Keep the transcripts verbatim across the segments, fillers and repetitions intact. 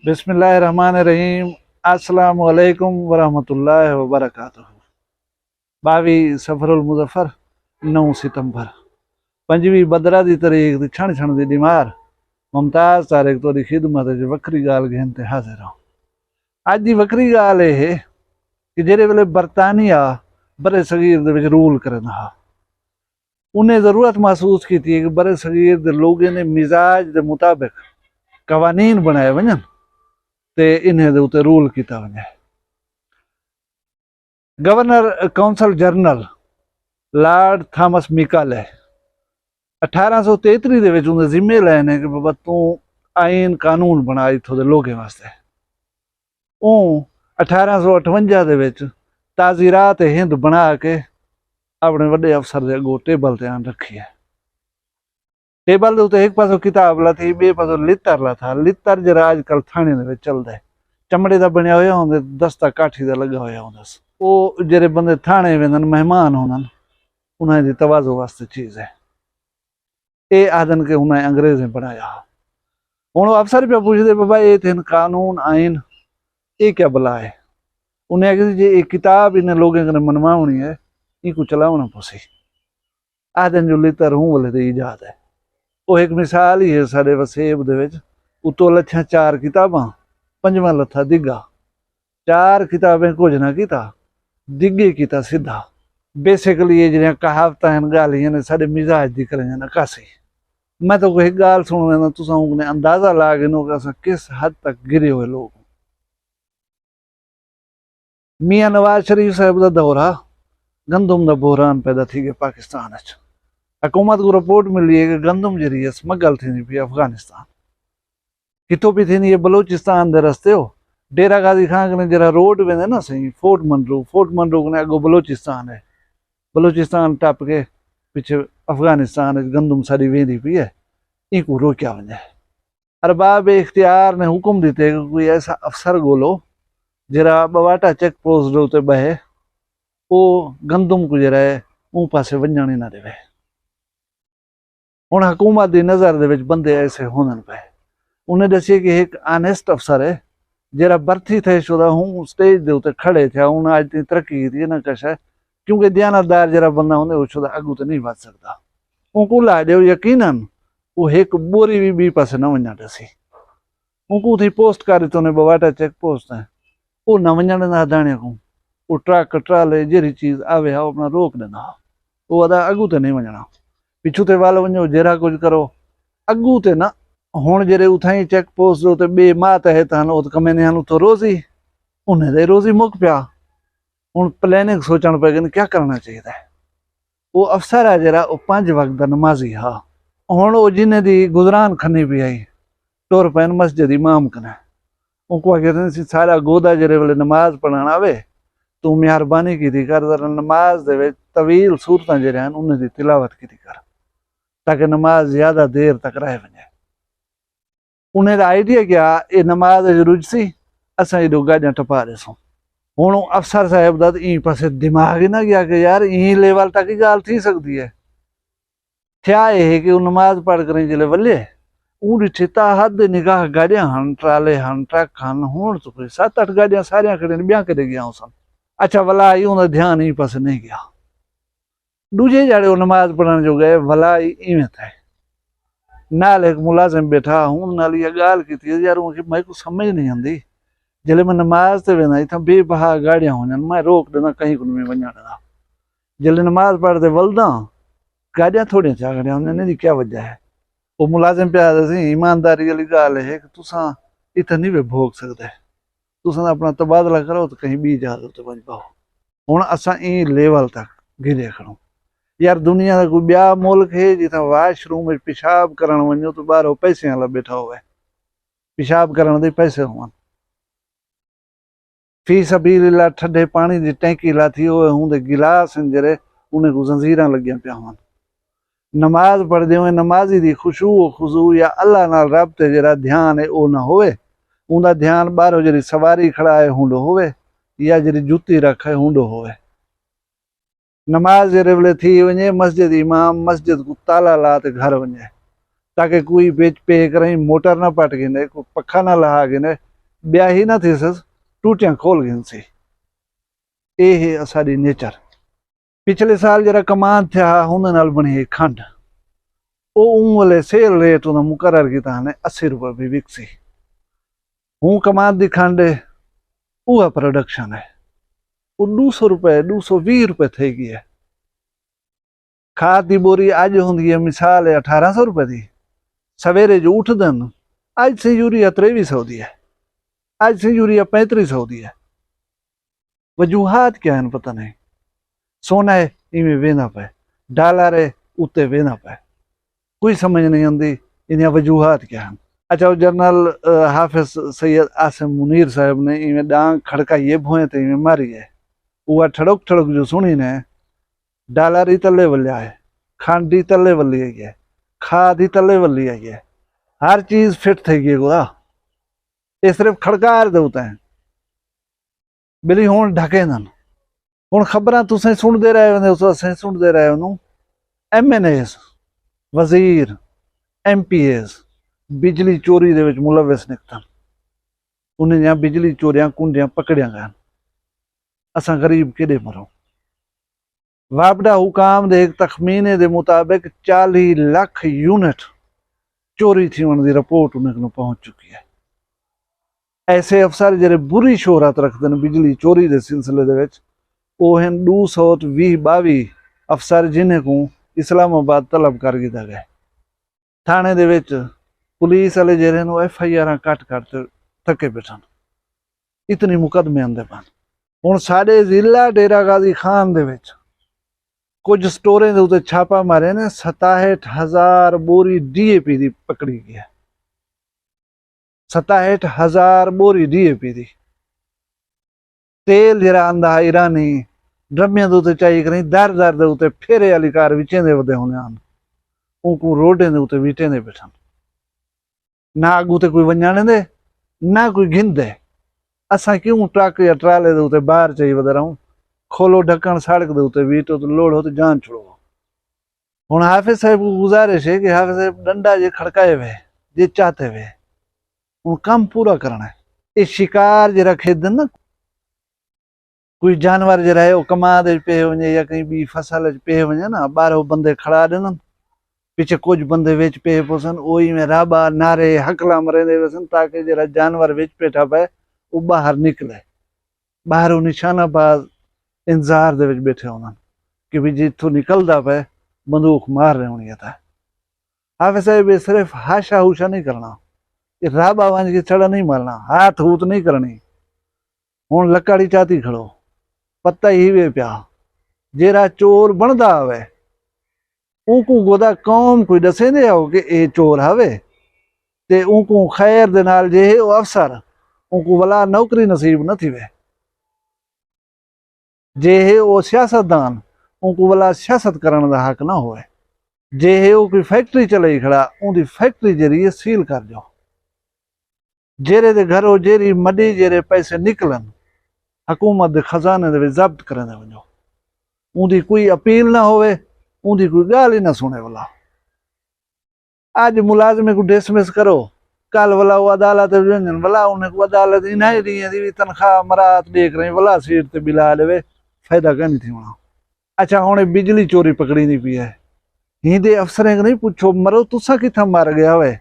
بسم اللہ الرحمن الرحیم۔ السلام علیکم ورحمۃ اللہ وبرکاتہ۔ باوی صفر المظفر، نو ستمبر، پنجویں بدرا دی تاریخ دی چھݨ چھݨ دی ݙیمار، ممتاز طارق تہاݙی خدمت وچ وکری ڳالھ گھن تے حاضر ہاں۔ اڄ دی وکری ڳالھ اے ہے کہ جیڑھے ویلے برطانیہ بر صغیر دے وچ رول کریندا ہا، انہیں ضرورت محسوس کیتی ہے کہ بر صغیر دے لوگیں دے مزاج دے مطابق قوانین بݨائے ونڄن تے انہیں دے اتے رول کیتا ونڄے۔ Governor council general lord Thomas Macaulay اٹھارہ سو تیتری دے وچ اوندے ذمے لئے نے کہ بابا توں آئین قانون بݨا اتھوں دے لوگیں واسطے۔ اوں اٹھارہ سو اٹھونجا دے وچ تعزیرات ہند بݨا کے اپݨے وݙے افسر دے اڳوں ٹیبل تے آن رکھی ہے۔ ٹیبل دے اتے ہک پاسوں کتاب لاتھی، ٻئے پاسوں لتر لاتھا۔ لتر جیڑھا اڄ کل تھاݨے دے وچ چلدا ہے، چمڑے دا بݨیا ہویا ہوندے، دستہ کاٹھی دا لڳا ہویا ہوندس۔ او جیڑھے بندے تھاݨے ویندن، مہمان ہوندن، انہاں دی تواضع واسطے چیز ہے۔ اے آہدن کہ انہاں انگریزیں بݨایا ہا۔ ہݨ او افسر پیا پچھدے، بابا اے تھین قانون آئین، اے کیا بلا ہے؟ انہیں آکھیا جے اے کتاب انہیں لوگیں کنے منواوݨی ہے، اینکوں چلاوݨا پوسی۔ آہدن جو لتر ہوں ولے دی ایجاد ہے۔ او ہک مثال ہی ہے ساݙے وسیب دے وچ، اتوں لچھاں چار کتاباں، پنجواں لتھا دگا۔ چار کتابیں کجھ نہ کیتا، دگے کیتا سدھا۔ بیسیکلی اے جیڑھیاں کہاوتاں ہن، ڳالھیں ہن، ساݙے مزاج دی کرن عکاسی۔ میں تہاکوں ہک ڳالھ سݨویندا، تساں اوں کنے اندازہ لا گھنو کہ اساں کس حد تک گرے ہوئے لوگ ہوں۔ میاں نواز شریف صاحب دا دور ہا، گندم دا بحران پیدا تھی ڳئے پاکستان اچ۔ حکومت کوں رپورٹ ملی ہے کہ گندم جیڑھی ہے سمگل تھیندی پئی افغانستان۔ کتھوں پئی تھیندی ہے؟ بلوچستان دے رستے ہو، ڈیرہ غازی خان کنے جیڑھا روڈ ویندے نا سئیں، فورٹ منرو، فورٹ منرو کنے اڳوں بلوچستان ہے۔ بلوچستان ٹپ کے پچھے افغانستان اچ گندم ساݙی ویندی پئی ہے، اینکوں روکیا ونڄے۔ ارباب اختیار نے حکم ݙتے کہ کوئی ایسا افسر ڳولو جیڑھا ٻواٹا چیک پوسٹ دے اتے ٻہے، او گندم کوں جیڑھا ہے اوں پاسے ونڄݨ ہی نہ ݙیوے۔ ہݨ حکومت دی نظر دے وچ بندے ایسے ہوندن پئے۔ انہیں ݙسیے کہ ہک آنیسٹ افسر ہے جیڑھا برتھی تھئے شودا ہوں سٹیج دے اتے کھڑے تھیا، انہاں اڄ تئیں ترقی کیتی ہے نہ کجھ ہے، کیونکہ دیانتدار جیڑھا بندہ ہوندے او شودا اڳوں تے نہیں ودھ سڳدا۔ اونکوں لا ݙیو، یقیناً او ہک ٻوری وی ٻئی پاسے نہ ونڄݨ ݙیسی۔ اونکوں اتھیں پوسٹ کر ݙتو نے، ٻواٹا چیک پوسٹ ہے، او نہ ونڄݨ ݙیندا ہا داݨیاں کوں۔ او ٹرک، ٹرالے، جیڑھی چیز آوے ہا، او اپݨا روک ݙیندا ہا۔ او آہدا اڳوں تے نہیں ونڄݨا، پچھوں تے ول ونڄو، جیڑھا کجھ کرو، اڳوں تے نہ۔ ہݨ جیڑھے اتھائیں چیک پوسٹ دے اتے ٻئے ماتحت ہن، او تے کمینے ہن اتھوں روزی، انہیں دے روزی مک پیا۔ ہݨ پلاننگ سوچݨ پئے ڳئے کیا کرݨا چاہیدا ہے۔ او افسر ہے جیڑھا، او پنج وقت دا نمازی ہا۔ ہݨ او جنہیں دی گزران کھنی پئی ہئی، ٹر پئن مسجد امام کنے۔ اونکوں آکھیا تھیندے سی، ساݙا گودا جیڑھے ویلے نماز پڑھݨ آوے، توں مہربانی کیتی کر، ذرا نماز دے وچ طویل سورتاں جیڑھیاں ہن، انہیں دی تلاوت کیتی کر، تاکہ نماز زیادہ دیر تک رہ ونڄے۔ انہیں دا آئیڈیا کیا، اے نماز اچ رجسی، اساں ایݙو گاݙیاں ٹپا ݙیسوں۔ ہݨ او افسر صاحب دا تاں ایں پاسے دماغ ہی نہ ڳیا کہ یار، ایں لیول تک ہی ڳالھ تھی سڳدی ہے۔ تھیا اے ہے کہ او نماز پڑھ کریں جلے ولے، اوں ݙٹھے تا حد نگاہ گاݙیاں ہن، ٹرالے ہن، ٹرک ہن، ہݨ تاں کوئی ست اٹھ گاݙیاں ساریاں کھڑین، ٻیاں کݙے ڳیاں ہوسن۔ اچھا، ولا آئی اوندا دھیان ایں پاسے نہیں ڳیا۔ ݙوجھے جاڑے او نماز پڑھݨ جو ڳئے، ولا ای ایویں تھئے۔ نال ہک ملازم ٻیٹھا، ہوں نال ایہا ڳالھ کیتی، یار، اوں آکھیا، میکوں سمجھ نہیں آندی، جلے میں نماز تے ویندا، اتھاں بے بہا گاڑیاں ہوندن، میں روک ݙیندا، کہیں کوں نہیں ونڄݨ ݙیندا۔ جلے نماز پڑھ تے ولداں، گاڑیاں تھوڑیاں چا کھڑیاں ہوندیاں، ایندی کیا وجہ ہے؟ او ملازم پیا آہدا سی، ایمانداری والی ڳالھ ہے کہ تساں اتھاں نہیں وے بھوگ سڳدے، تساں اپݨا تبادلہ کرو تے کہیں ٻئی جاہ تے ونڄ ٻہو۔ ہݨ اساں ایں لیول تک گھدے کھڑوں۔ یار، دنیا دا کوئی ٻیا ملک ہے جتھاں واش روم وچ پیشاب کرݨ ونڄو تاں ٻاہروں پیسے والا ٻیٹھا ہووے، پیشاب کرݨ دے پیسے ہوون؟ فی سبیل اللہ، ٹھڈے پاݨی دی ٹینکی لاتھی ہووے، ہوندے گلاس ہن جیڑھے، انہیں کوں زنجیراں لڳیاں پیاں ہوون۔ نماز پڑھدے ہوئے نمازی دی خشوع و خضوع یا اللہ نال رب تے جیڑھا دھیان ہے او نہ ہووے، اوندا دھیان ٻاہروں جیڑھی سواری کھڑا ہے ہونڈو ہووے یا جیڑھی جتی رکھ ہے ہونڈو ہووے۔ نماز جیڑھے ویلے تھی ونڄے، مسجد امام مسجد کوں تالا لا تے گھر ونڄے، تاکہ کوئی وچ پے کرائیں موٹر نہ پٹ گھنے، کوئی پکھا نہ لہا گھنے، ٻیا ہی نہ تھیسس، ٹوٹیاں کھول گھنسی۔ اے ہے اساݙی نیچر۔ پچھلے سال جیڑھا کماند تھیا ہا، اوندے نال بݨی ہئی کھنڈ۔ او اوں ویلے سیل ریٹ اوندا مقرر کیتا ہن، اسی روپے پئی وکسی۔ ہوں کماند دی کھنڈ ہے، اوہا پروڈکشن ہے۔ او ݙو سو روپے، ݙو سو ویہہ روپے تھئی ڳئی ہے۔ کھاد دی ٻوری اڄ ہوندی ہے، مثال ہے، اٹھارہ سو روپے دی۔ سویرے جو اٹھدن، اڄ سئیں یوریا تریوی سو دی ہے، اڄ سئیں یوریا پینتری سو دی ہے۔ وجوہات کیا ہن پتہ نہیں۔ سونا ہے، ایویں ویندا پئے، ڈالر ہے، اتے ویندا پئے۔ کوئی سمجھ نہیں آندی، ایندیاں وجوہات کیا ہن۔ اچھا، او جنرل، آ، حافظ سید عاصم منیر صاحب نے ایویں ݙانگ کھڑکائی ہے، بھوئیں تے ایویں ماری ہے۔ اوہا ٹھڑک ٹھڑک جو سݨی نے، ڈالر ہی تلے ولیا ہے، کھنڈ ہی تلے ولی آئی ہے، کھاد ہی تلے ولی آئی ہے، ہر چیز فٹ تھئی ڳئی ہے گولا۔ اے صرف کھڑکار دے اتے ہیں۔ ٻلی ہݨ ڈھکیندن۔ ہݨ خبراں تسیں سݨدے رہے ہوندے، اساں سݨدے رہے ہوندوں۔ ایم این ایز، وزیر، ایم پی ایز بجلی چوری دے وچ ملوث نکتن۔ انہیں دیاں بجلی چوریاں کنڈیاں پکڑیاں ڳئن۔ اساں غریب کیݙے مروں؟ واپڈا حکام دے ہک تخمینے دے مطابق چالیہہ لکھ یونٹ چوری تھیوݨ دی رپورٹ انہیں کنوں پہنچ چکی ہے۔ ایسے افسر جیڑھے بری شہرت رکھدن بجلی چوری دے سلسلے دے وچ، او ہن ݙو سو تے ویہہ ٻاوی افسر جنہیں کوں اسلام آباد طلب کر گھدا ڳئے۔ تھاݨے دے وچ پولیس آلے جیڑھے ہن، او ایف آئی آراں کٹ کٹ تے تھکے ٻیٹھن۔ اتنی مقدمے آندے پن۔ ہݨ ساݙے ضلع ڈیرہ غازی خان دے وچ کجھ سٹوریں دے اتے چھاپا مارے نے، ستاہٹھ ہزار ٻوری ڈی اے پی دی پکڑی ڳئی ہے۔ ستاہٹھ ہزار ٻوری ڈی اے پی دی۔ تیل جیڑھا آندا ہا ایرانی، ڈرمیاں دے اتے چائی کریں، در در دے اتے پھیرے آلی کار وچیندے ودے ہوندے ہن۔ اونکوں روڈیں دے اتے ویٹیندے ٻیٹھن۔ نہ اڳوں تے کوئی ونڄݨ ݙیندے، نہ کوئی گھندے۔ اساں کیوں ٹرک یا ٹرالے دے اتے بار چائی ودے رہوں؟ کھولو ڈھکݨ، سڑک دے اتے ویٹو تے لوڑھو تے جان چھڑو۔ ہݨ حافظ صاحب کوں گزارش ہے کہ حافظ صاحب ݙنڈا جے کھڑکائے وے، جے چاتے وے۔ ہݨ کم پورا کرݨا ہے۔ اے شکار جیڑھا کھیݙدن نا، کوئی جانور جیڑھا ہے، او کماد اچ پئے ونڄے یا کہیں ٻی فصل اچ پئے ونڄے نا، ٻاہروں بندے کھڑا ݙیندن، پچھے کجھ بندے وچ پئے پوسن، او ایویں رابا، نعرے، ہکلاں مریندے ویسن تاکہ جیڑھا جانور وچ پیٹھا پئے، او ٻاہر نکلے۔ ٻاہروں نشانہ باز انتظار دے وچ ٻیٹھے ہوندن کہ وی جتھوں نکلدا پئے، بندوق مار ݙیوݨی ہے تاں۔ حافظ صاحب، اے صرف ہاشا ہوشا نہیں کرݨا، اے رابا ونڄ کے چھڑا نہیں مارݨا، ہاتھ ہوت نہیں کرݨی۔ ہݨ لکڑ ہی چاتی کھڑو، پتہ ہی وے پیا، جیڑھا چور بݨدا ہووے، اونکوں گودا قوم کوئی ݙسیندے ہو کہ اے چور ہاوے، تے اونکوں خیر دے نال جے ہے او افسر، اونکوں ولا نوکری نصیب نہ تھیوے۔ جے ہے او سیاستدان، اونکوں ولا سیاست کرݨ دا حق نہ ہووے۔ جے ہے او کوئی فیکٹری چلائی کھڑا، اوندی فیکٹری جیڑھی ہے سیل کر ݙیو۔ جیرے دے گھروں جیرھی مݙی جیرے پیسے نکلن، حکومت دے خزانے دے وچ ضبط کریندے ونڄو۔ اوندی کوئی اپیل نہ ہووے، اوندی کوئی ڳالھ ہی نہ سُݨے ولا۔ اڄ ملازمیں کوں ڈسمس کرو، کل ولا او عدالت وچ ونڄن، ولا انہیں کوں عدالت انہاں ہی ݙینہہ دی وی تنخواہ مراعات ݙے کریں، ولا سیٹ تے ٻلا ݙیوے، فائدہ کائنی تھیوݨا۔ اچھا، ہݨ اے بجلی چوری پکڑیندی پئی ہے۔ ہیندے افسریں کوں نہیں پچھو، مرو تساں کتھاں مر ڳیا ہوئے؟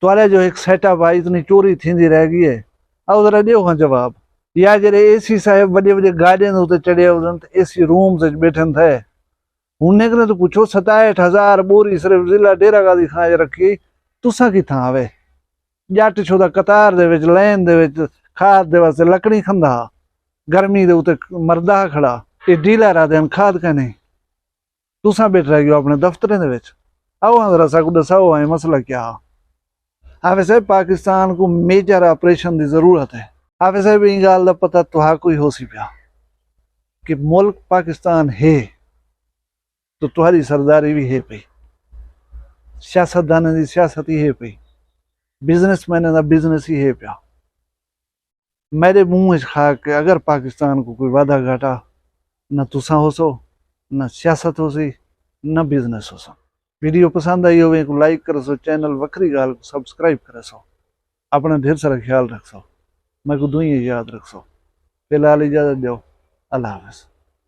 تہاݙا جو ہک سیٹ اپ آ، اتنی چوری تھیندی رہ ڳئی ہے۔ آؤ ذرا ݙیو ہاں جواب۔ یا جیڑھے اے سی صاحب وݙے وݙے گاݙیاں دے اتے چڑھے ہوندن تے اے سی رومز وچ ٻیٹھن تھے، ہݨ انہیں کوں تاں پچھو، ستاہٹھ ہزار ٻوری صرف ضلع ڈیرہ غازی خان اچ رکھی، تساں کتھاں آوے؟ ڄٹ شدہ قطار دے وچ، لائن دے وچ کھاد دے واسطے لکڑی کھندا ہا، گرمی دے اتے مردا ہا کھڑا۔ اے ڈیلر آہدے ہن کھاد کائنی۔ تساں ٻیٹھ رہ ڳیو اپݨے دفتریں دے وچ۔ آؤ ہاں ذرا ساکوں ݙساؤ ہاں اے مسئلہ کیا ہا؟ حافظ صاحب، پاکستان کوں میجر آپریشن دی ضرورت ہے۔ حافظ صاحب، ایں ڳالھ دا پتہ تہاکوں ہی ہوسی پیا کہ ملک پاکستان ہے تو تہاݙی سرداری وی ہے پئی، سیاستدانیں دی سیاست ہی ہے پئی، بزنس مینیں دا بزنس ہی ہے پیا۔ میݙے منہ اچ کھا کے اگر پاکستان کوں کوئی وادھا گھاٹا، نہ تساں ہوسو، نہ سیاست ہوسی، نہ بزنس ہوسن۔ ویڈیو پسند آئی ہووے کوں لائک کریسو، چینل وکھری ڳالھ کوں سبسکرائب کریسو۔ اپݨا ڈھیر سارا خیال رکھسو۔ میکوں دعائیں یاد رکھسو۔ فی الحال اجازت ݙیو، اللہ حافظ۔